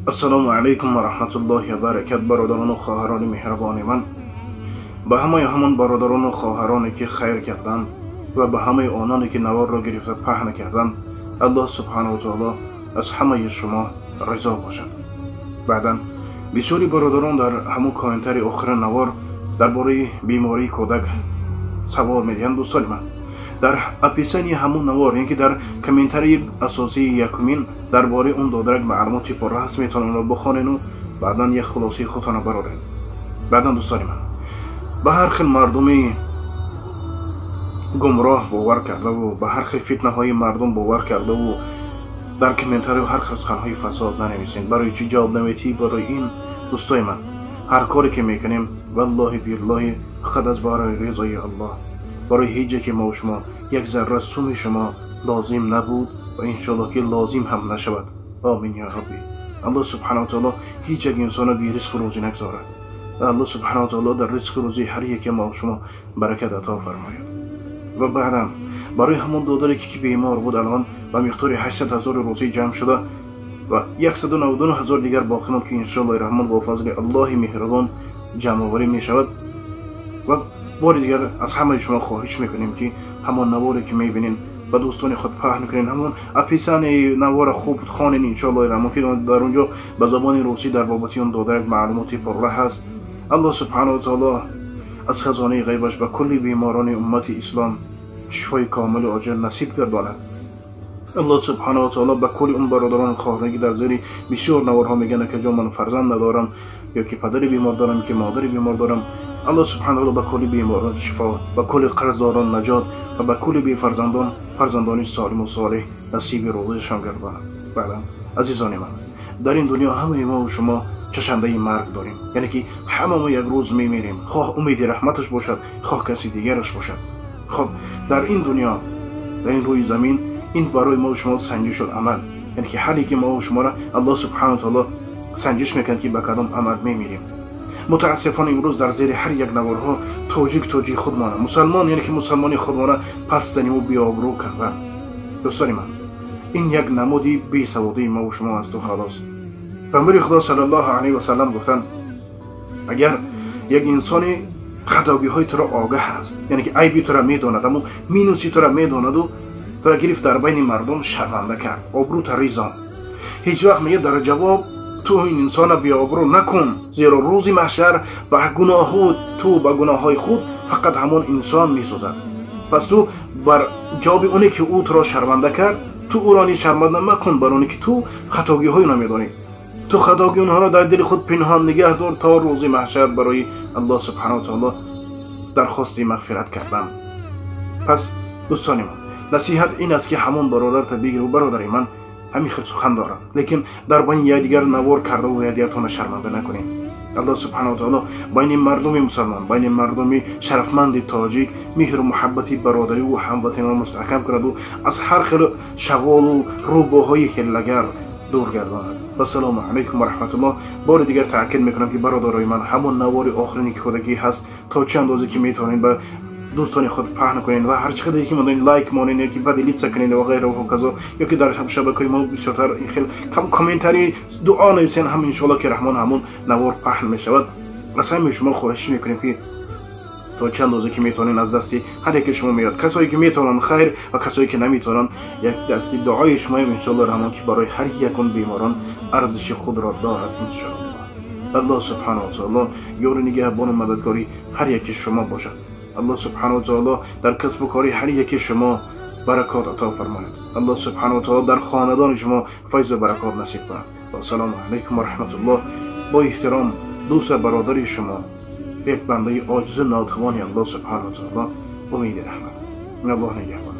Ассалому алайкум ва раҳматуллоҳи ва баракат. Бародарону хоҳарони меҳрабони ман, ба ҳамаи ҳамон бародарону хоҳароне ки хайр карданд ва ба ҳамаи ононе ки наворро гирифта паҳн карданд, Аллоҳ субҳанаҳу ва таоло аз ҳамаи шумо ризо бошад. Баъдан бисёри бародарон дар ҳамон комментари охири навор дар бораи бемории кӯдак савол медиҳанд. Дӯстони ман, дар описании ҳамон навор, яъне ки дар комментарии асосии якумин, дар бораи он додарак маълумоти пурра ҳаст, метавонед онро бихонену баъдан як хулосаи худтонро бароред. Баъдан, дӯстони ман, ба ҳар хел мардуми гумроҳ бовар кардаву ба ҳар хел фитнаҳои мардум бовар кардаву дар комментарио ҳар хел суханҳои фасод нанависед. Барои чӣ ҷавоб наметӣ? Барои ин, дӯстои ман, ҳар коре ки мекунем, валлоҳи биллоҳи, фақат аз барои ризои Аллоҳ. Барои ҳеҷ яке мо шумо як зарра суми шумо лозим набуд ва иншоаллоҳ ки лозим ҳам нашавад. Омин ё Рабби. Аллоҳ субҳанаҳу ва таоло ҳеҷ як инсонро беризқу рӯзӣ нагзорад ва Аллоҳ субҳанаҳу ва таоло дар ризқу рӯзии ҳар яке мо шумо баракат ато фармояд. Ва баъдан барои ҳамон додаре ки бемор буд, алон ба миқдори 800 ҳазори рӯзӣ ҷамъ шуда ва 199 ҳазор дигар боқӣ монд, ки иншоаллоҳи раҳмон бо фазли Аллоҳи меҳрубон ҷамъоварӣ мешавад. Ва бори дигар аз ҳамаи шумо хоҳиш мекунем, ки ҳамон наворе ки мебинед, ба дӯстони худ паҳн кунед, ҳамон описании навора хуб хонед, иншоаллоҳи раҳмон, ки дар он ҷо ба забони русӣ дар бобати он додарак маълумоти пурра ҳаст. Аллоҳ субҳанаҳу ва таоло аз хазонаи ғайбаш ба кулли беморони уммати ислом шифои комилу оҷил насиб гардонад. Аллоҳ субҳанаҳу ва таоло ба кулли он бародарону хоҳароне ки дар зери бисёр наворҳо мегӯянд: «Акаҷон, ман фарзанд надорам ё ки падари бемор дорам, ки модари бемор дорам», Аллоҳ субҳанаҳу таоло ба кулли беморон шифо, ба кулли қарздорон наҷот ва ба кулли бефарзандон фарзандони солиму солеҳ насиби рӯзишон гардонад. Баъдан, азизони ман, дар ин дунё ҳамаи мо шумо чашандаи марг дорем, яъне ки ҳама мо як рӯз мемирем, хоҳ умеди раҳматаш бошад, хоҳ каси дигараш бошад. Хоб, дар ин дунё, дар ин рӯи замин, ин барои мо шумо санҷишул амал, яъне ки ҳар яке мо шуморо Аллоҳ субҳанаҳу таоло санҷиш мекунад, ки ба кадом амал мемирем. Мутаассифона, имрӯз дар зери ҳар як наворҳо тоҷик тоҷик худмона, мусалмон, яъне ки мусалмони худмона пас заниму беобрӯ кардан. Дӯстони ман, ин як намуди бесаводии мову шумо асту халос. Паёмбари Худо саллаллоҳу алайҳи васаллам гуфтанд: агар як инсони хатогиҳои туро огаҳ аст, яъне ки айби туро медонад, аммо минуси туро медонаду туро гирифт, дар байни мардум шарманда кард, обрӯта ризон, ҳеҷ вақт, мега, дар ҷавоб ту ин инсона беобрӯ накун, зеро рӯзи маҳшар ба гуноҳу ту ба гуноҳҳои худ фақат ҳамон инсон месӯзад. Пас ту бар ҷавоби оне ки ӯ туро шарманда кард, ту ӯро низ шарманда макун, бар оне ки ту хатогиҳои ӯро медонӣ. Ту хатогии онҳоро дар дили худ пинҳон нигаҳ дор то рӯзи маҳшар барои Аллоҳ субҳанаҳу ва таоло дархости мағфират кардан. Пас, дӯстони ман, насиҳат ин аст, ки ҳамон бародарта бигиру: «Бародари ман, ҳамин хел сухан дорам», лекин дар байни якдигар навор кардаву якдигартонро шарманда накунем. Аллоҳ субҳанаҳу ва таоло байни мардуми мусалмон, байни мардуми шарафманди тоҷик меҳру муҳаббати бародариву ҳамватанро мустаҳкам кунаду аз ҳар хел шағолу рӯбоҳои ҳиллагар дур гардонад. Вассалому алайкум ва раҳматуллоҳ. Бори дигар таъкид мекунам, ки, бародарои ман, ҳамон навори охирине ки кӯдакӣ ҳаст, то чӣ андозе ки метавонед, ба дӯстони худ паҳн кунед ва ҳар чӣ қадаре ки медонед, лайк монед ё ки поделиться кунед ва ғайра ва ҳоказо, ё ки дар шабакаҳои мо бисёртар ин хел комментарий, дуо нависен ҳам, иншоалло ки раҳмон ҳамон навор паҳн мешавад. Аз ҳамаи шумо хоҳиш мекунем, ки то чӣ андозе ки метавонед, аз дасти ҳар яке шумо меояд, касое ки метавонанд, хайр, ва касое ки наметавонанд, як дасти дуои шумоем, иншоалло раҳмон, ки барои ҳар якун беморон арзиши худро дорад, иншоалло. Аллоҳ субҳанаҳу ва таоло ёру нигаҳбону мададгори ҳар яки шумо бошад. Аллоҳ субҳанаҳу ва таоло дар касбу кори ҳар яки шумо баракот ато фармояд. Аллоҳ субҳанаҳу ва таоло дар хонадони шумо файзу баракот насиб кунад. Вассалому алайкум ва раҳматуллоҳ. Бо эҳтиром, дӯсту бародари шумо, як бандаи оҷизу нотавони Аллоҳ субҳанаҳу ва таоло, Умеди Раҳмат. Аллоҳ нигаҳбон.